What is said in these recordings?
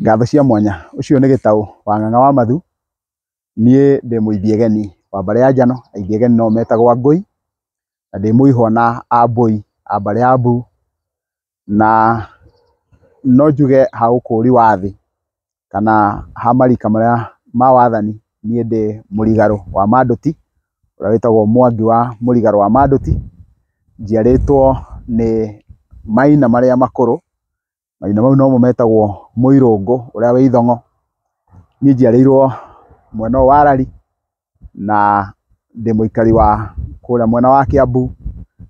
Ngatho cia mwanya ũcio nĩ Gĩtaũ wa Ng'ang'a wa Mathu. Niĩ ndĩ mũithiegeni wa mbarĩ ya Njano, aithiegeni no metagwo Angũi, na ndĩ mũihwa na Ambũi a mbarĩ ya Mbu, na no njuge ha ũkũri wa thĩ kana ha marika marĩa ma wathani, niĩ ndĩ mũrigarũ wa Manduti, ũrĩa wĩtagwo Mwangi wa mũrigarũ wa Manduti. Njiarĩtwo nĩ maina marĩa makũrũ, maina mau nomo metagwo Mũirũngũ ũrĩa wĩ Ithong'o. Niĩ njiarĩirwo mwena ũyũ wa Rari na ndĩ mũikari wa kũrĩa mwena wa Kiambu.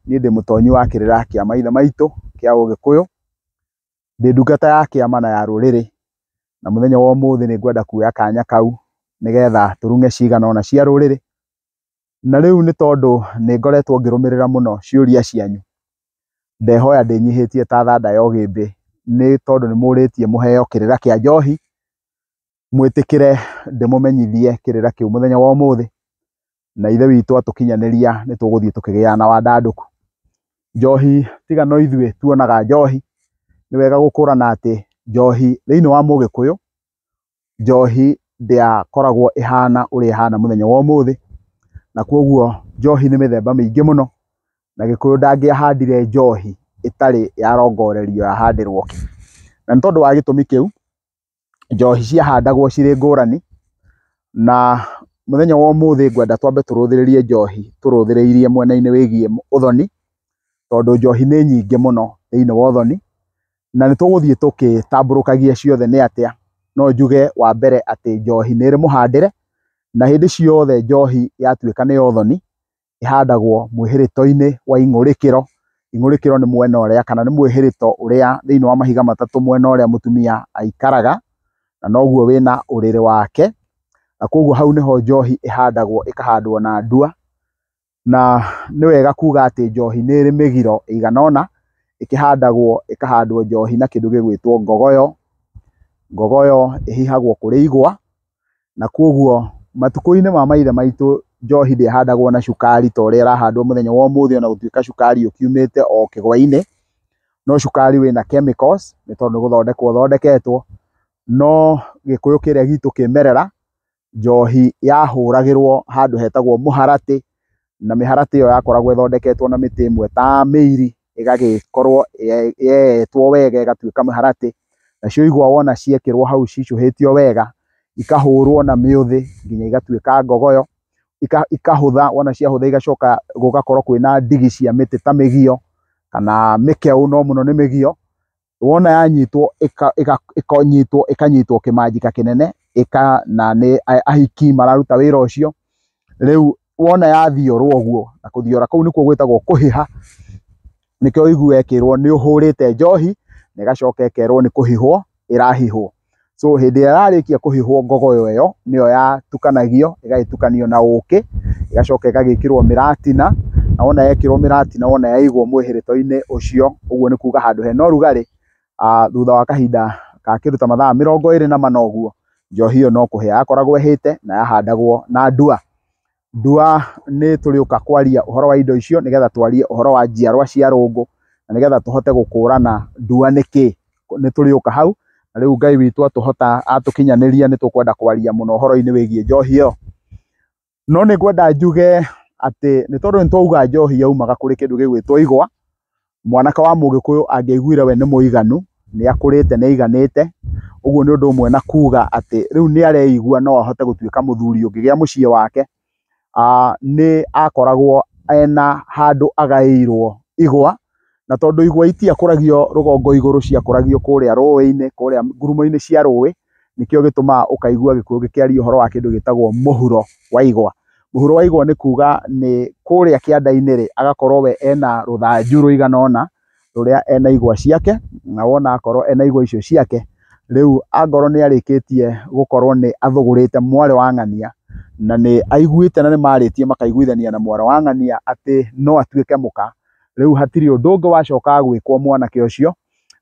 Niĩ ndĩ mũtonyi wa kĩrĩra kĩa maithe maitũ kĩa ũgĩkũyũ. Ndĩ ndungata ya kĩama na ya rũrĩrĩ, na mũthenya wa ũmũthĩ nĩ ngwenda kuoya kanya kau nĩgetha tũrung'e cigana ũna cia rũrĩrĩ. Na rĩu nĩ tondũ nĩ ngoretwo ngĩrũmĩrĩra mũno ciũria cianyu, ndehoya ndĩnyihĩtie ta thanda ya ũgĩmbĩ, nĩ tondũ nĩ mũrĩtie mũheo kĩrĩra kĩa njohi, mwĩtĩkĩre ndĩmũmenyithie kĩrĩra kĩu mũthenya wa ũmũthĩ, na ithe witũ atũkinyanĩria nĩ tũgũthiĩ tũkĩgĩaga na wandandũku. Njohi tiga no ithuĩ tuonaga njohi, nĩ wega gũkũrana atĩ njohi thĩinĩ wa mũgĩkũyũ, njohi ndĩakoragwo ĩhana ũrĩa ĩhana mũthenya wa ũmũthĩ, na koguo njohi nĩ mĩthemba mĩingĩ mũno, na gĩkũyũ ndangĩahandire njohi ĩtarĩ yarongorerio yahandĩrwo kĩ. Na nĩ tondũ wa gĩtũmi kĩu, njohi ciahandagwo cirĩ ngũrani, na mũthenya wa ũmũthĩ ngwenda twambe tũrũthĩrĩrie njohi tũrũthĩrĩirie mwena-inĩ wĩgiĩ ũthoni, tondũ njohi nĩ nyingĩ mũno thĩinĩ wa ũthoni, na nĩ tũgũthiĩ tũgĩtambũrũkagia ciothe nĩ atĩa. No njuge wa mbere atĩ njohi nĩ ĩrĩ mũhandĩre, na hĩndĩ ciothe njohi yatuĩka nĩ ya ũthoni, ĩhandagwo mwĩhĩrĩto-inĩ wa ing'ũrĩkĩro. Ing'ũrĩkĩro nĩ mwena ũrĩa kana nĩ mwĩhĩrĩto ũrĩa thĩinĩ wa mahiga matatũ mwena ũrĩa mũtumia aikaraga, na noguo wĩna ũrĩrĩ wake, na koguo hau nĩho njohi ĩhandagwo, ĩkahandwo na ndua. Na nĩ wega kuga atĩ njohi nĩ ĩrĩ mĩgiro ĩigana ũna, ĩkĩhandagwo ĩkahandwo njohi na kĩndũ gĩgwĩtwo ngogoyo. Ngogoyo ĩhihagwo kũrĩ igwa, na koguo matukũ-inĩ ma maithe maitũ njohi ndĩahandagwo na cukari ta ũrĩa ĩrahandwo mũthenya wa ũmũthĩ, ona gũtuĩka cukari ũkiumĩte o kĩgwa-inĩ, no cukari wĩna chemicals nĩ tondũ nĩ gũthondekwo ũthondeketwo. No gĩkũyũ kĩrĩa gitũ kĩmerera, njohi yahũragĩrwo handũ hetagwo mũharatĩ, na mĩharatĩ ĩyo yakoragwo ĩthondeketwo na mĩtĩ ĩmwe ta mĩiri, ĩgagĩkorwo yeetwo wega ĩgatuĩka mũharatĩ. Nacio igwa wona ciekĩrwo hau cicũhĩtio wega, ikahũrwo na mĩũthĩ nginya igatuĩka ngogoyo, ikahũtha, wona ciahũtha igacoka gũgakorwo kwĩna ndigi cia mĩtĩ ta mĩgio kana mĩkeũ, no mũno nĩ mĩgio. Wona yanyitwo ĩkanyitwo ĩkanyitwo kĩmanjĩka kĩnene, na nĩ ahiki mararuta wĩra ũcio. Rĩu wona yathiorwo ũguo, na kũthiora kũu nĩkuo gwĩtagwo kũhiha, nĩkĩo ũiguaga ĩkĩrwo nĩ ũhũrĩte njohi, na ĩgacoka ĩkerwo nĩ kũhihwo ĩrahihwo. So hĩndĩ ĩrĩa yarĩkia kũhihwo ngogoyo ĩyo nĩyo yatukanagio, ĩgagĩtukanio na ũkĩ, ĩgacoka ĩgagĩkĩrwo mĩratina, na wona yekĩrwo mĩratina wona yaigwo mwĩhĩrĩto-inĩ ũcio, ũguo nĩ kuga handũ hena ũrugarĩ, thutha wa kahinda ka kĩndũ ta mathaa 24 ũguo, njohi ĩyo no kũhĩa yakoragwo ĩhĩte, na yahandagwo na ndua. Ndua nĩ tũrĩũka kwaria ũhoro wa indo icio nĩgetha twarie ũhoro wa njiarwa cia rũngũ, na nĩgetha tũhote gũkũrana ndua nĩ kĩ. Nĩ tũrĩũka hau, na rĩu Ngai witũ atũhota atũkinyanĩria nĩ tũkwenda kwaria mũno ũhoro-inĩ wĩgiĩ njohi ĩyo. No nĩ ngwenda njuge atĩ nĩ tondũ nĩ twauga njohi yaumaga kũrĩ kĩndũ gĩgwĩtwo igwa, mwanake wa mũgĩkũyũ angĩaiguire we nĩ mũiganu, nĩ akũrĩte, nĩ aiganĩte, ũguo nĩ ũndũ ũmwe na kuga atĩ rĩu nĩ areigua no ahote gũtuĩka mũthuri ũngĩgĩa mũciĩ wake, nĩ akoragwo ena handũ agaĩirwo igwa, na tondũ igwa itiakũragio rũgongo igũrũ, ciakũragio kũrĩa rũĩ-inĩ, kũrĩa ngurumo-inĩ cia rũĩ, nĩkĩo gĩtũmaga ũkaigua gĩkũyũ gĩkĩaria ũhoro wa kĩndũ gĩtagwo mũhuro wa igwa. Mũhuro wa igwa nĩ kuga nĩ kũrĩa kĩanda-inĩ rĩ, agakorwo we ena rũthanju rũigana ũna rũrĩa ena igwa ciake, na wona akorwo ena igwa icio ciake, rĩu angorwo nĩ arĩkĩtie gũkorwo nĩ athũgũrĩte mwarĩ wa ng'ania, na nĩ aiguĩte na nĩ marĩtie makaiguithania na mwarĩ wa ng'ania atĩ no atuĩke mũka, rĩu hatirĩ ũndũ ũngĩ wacokaga gwĩkwo mwanake ũcio,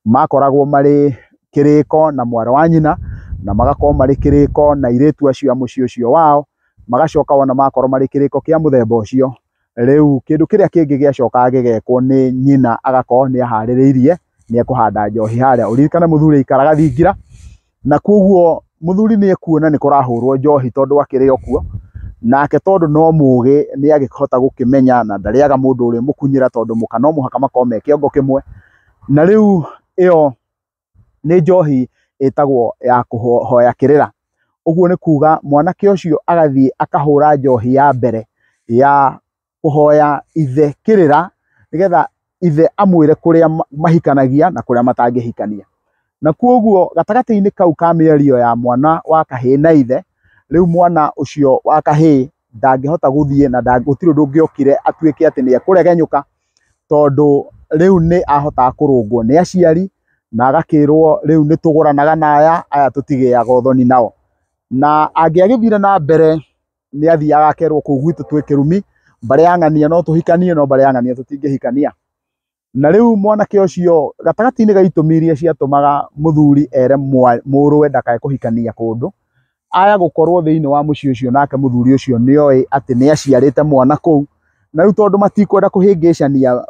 makoragwo marĩ kĩrĩko na mwarĩ wa nyina, na magakorwo marĩ kĩrĩko na airĩtu acio a mũciĩ ũcio wao, magacoka wona makorwo marĩ kĩrĩko kĩa mũthemba ũcio, rĩu kĩndũ kĩrĩa kĩngĩ gĩacokaga gĩgekwo nĩ nyina agakorwo nĩ aharĩrĩirie nĩ ekũhanda njohi harĩa. Ũririkane mũthuri aikaraga thingira, Na koguo mũthuri nĩ ekuona nĩ kũrahũrwo njohi tondũ akĩrĩ o kuo, nake tondũ no mũgĩ nĩ agĩkĩhota gũkĩmenya na ndarĩaga mũndũ ũrĩ mũkunyĩra tondũ mũka no mũhaka makorwo me kĩongo kĩmwe. Na rĩu ĩyo nĩ njohi ĩtagwo ya kũhoya kĩrĩra. Ũguo nĩ kuga mwanake ũcio agathiĩ akahũra njohi ya mbere ya kũhoya ithe kĩrĩra nĩgetha ithe amwĩre kũrĩa mahikanagia na kũrĩa matangĩhikania. Na koguo gatagatĩ-inĩ kau ka mĩario ya mwana wa kahĩĩ na ithe, rĩu mwana ũcio wa kahĩĩ ndangĩhota gũthiĩ na gũtirĩ ũndũ ũngĩokire atuĩke atĩ nĩ ekũregenyũka, tondũ rĩu nĩ ahotaga kũrũngwo nĩ aciari na agakĩrwo rĩu nĩ tũgũranaga na aya, aya tũtigĩaga ũthoni nao. Na angĩagĩthire na mbere nĩ athiaga akerwo kũu gwitũ twĩ kĩrumi, mbarĩ ya ng'ania no tũhikanie no mbarĩ ya ng'ania tũtingĩhikania. Na rĩu mwanake ũcio gatagatĩ-inĩ ga itũmi iria ciatũmaga mũthuri ere mũrũwe ndakae kũhikania kũndũ, aya gũkorwo thĩinĩ wa mũciĩ ũcio nake mũthuri ũcio nĩ oĩ atĩ nĩ aciarĩte mwana kũu, na rĩu tondũ matikwenda kũhĩngĩcania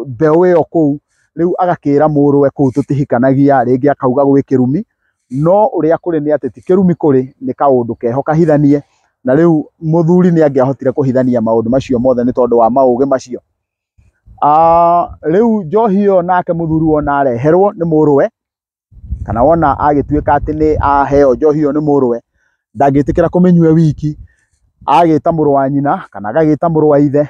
mbeũ ĩyo kũu, rĩu agakĩra mũrũwe kũu tũtihikanagia, rĩngĩ akauga gwĩ kĩrumi, no ũrĩa kũrĩ nĩ atĩ ti kĩrumi kũrĩ, nĩ kaũndũ keho kahithanie. Na rĩu mũthuri nĩ angĩahotire kũhithania maũndũ macio mothe nĩ tondũ wa maũgĩ macio. Rĩu njohi ĩyo nake mũthuri wona areherwo nĩ mũrũwe, kana wona agĩtuĩka atĩ nĩ aheo njohi ĩyo nĩ mũrũwe, ndangĩtĩkĩra kũmĩnyua wiki, agĩta mũrũ wa nyina kana agagĩta mũrũ wa ithe.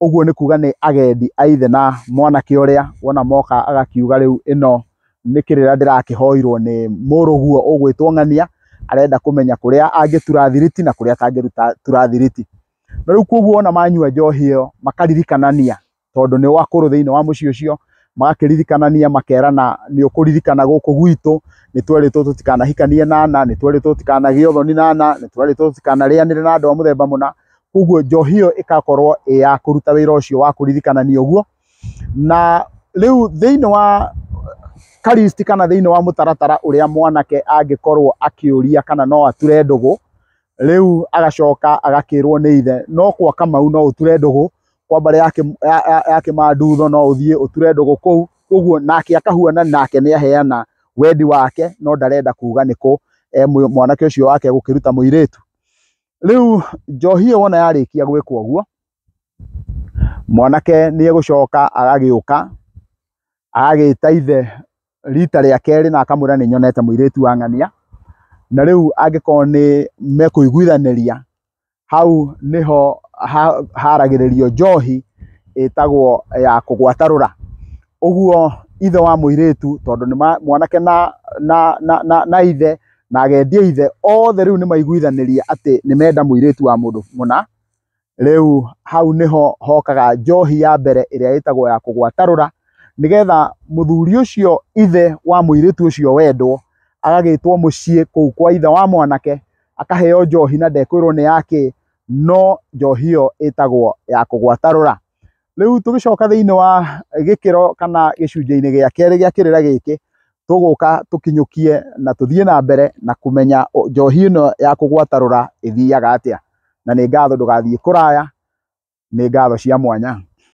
Ũguo nĩ kuga nĩ agendi a ithe na mwanake ũrĩa wona moka agakiuga rĩu ĩno nĩ kĩrĩra ndĩrakĩhoirwo nĩ mũrũguo ũgwĩtwo ng'ania, arenda kũmenya kũrĩa angĩtura thiriti na kũrĩa atangĩtura thiriti. Na rĩu koguo wona manyua njohi ĩyo makaririkanania, tondũ nĩ akũrũ thĩinĩ wa mũciĩ ũcio, magakĩririkanania makerana nĩ ũkũririkana gũkũ gwitũ nĩ twerĩtwo tũtikanahikanie na ana, nĩ twerĩtwo tũtikanagĩe ũthoni na ana, nĩ twerĩtwo tũtikanarĩanĩre na andũ a mũthemba mũna. Koguo njohi ĩyo ĩgakorwo ĩ ya kũruta wĩra ũcio wa kũririkanania ũguo. Na rĩu thĩinĩ wa karisti kana thĩinĩ wa mũtaratara ũrĩa mwanake angĩkorwo akĩũria kana no ature ndũgũ, rĩu agacoka agakĩrwo nĩ ithe no kwa Kamau no ũture ndũgũ, kwa mbarĩ ya Kĩmandutho no ũthiĩ ũture ndũgũ kũu. Koguo nake akahuana nake nĩ aheana wendi wake, no ndarenda kuga nĩkũ mwanake ũcio wake gũkĩruta mũirĩtu. Rĩu njohi ĩyo wona yarĩkia gwĩkwo ũguo, mwanake nĩ egũcoka agagĩũka agagĩta ithe rita rĩa kerĩ na akamwĩra nĩ nyonete mũirĩtu wa ng'ania. Na rĩu angĩkorwo nĩ mekũiguithanĩria, hau nĩho haragĩrĩrio njohi ĩtagwo ya kũgwatarũra. Ũguo ithe wa mũirĩtu tondũ nĩ mwanake na ithe na agendi a ithe othe rĩu nĩ maiguithanĩria atĩ nĩ menda mũirĩtu wa mũndũ mũna. Rĩu hau nĩho hokaga njohi ya mbere ĩrĩa ĩtagwo ya kũgwatarũra, nĩgetha mũthuri ũcio ithe wa mũirĩtu ũcio wendwo agagĩtwo mũciĩ kũu kwa ithe wa mwanake, akaheo njohi na ndekwĩrwo nĩ yakĩ, no njohi ĩyo ĩtagwo ya kũgwatarũra. Rĩu tũgĩcoka thĩinĩ wa gĩkĩro kana gĩcunjĩ-inĩ gĩa kerĩ gĩa kĩrĩra gĩkĩ, tũgũka tũkinyũkie na tũthiĩ na mbere na kũmenya njohi ĩno ya kũgwatarũra ĩthiaga atĩa. Na nĩ ngatho ndũgathiĩ kũraya, nĩ ngatho cia mwanya.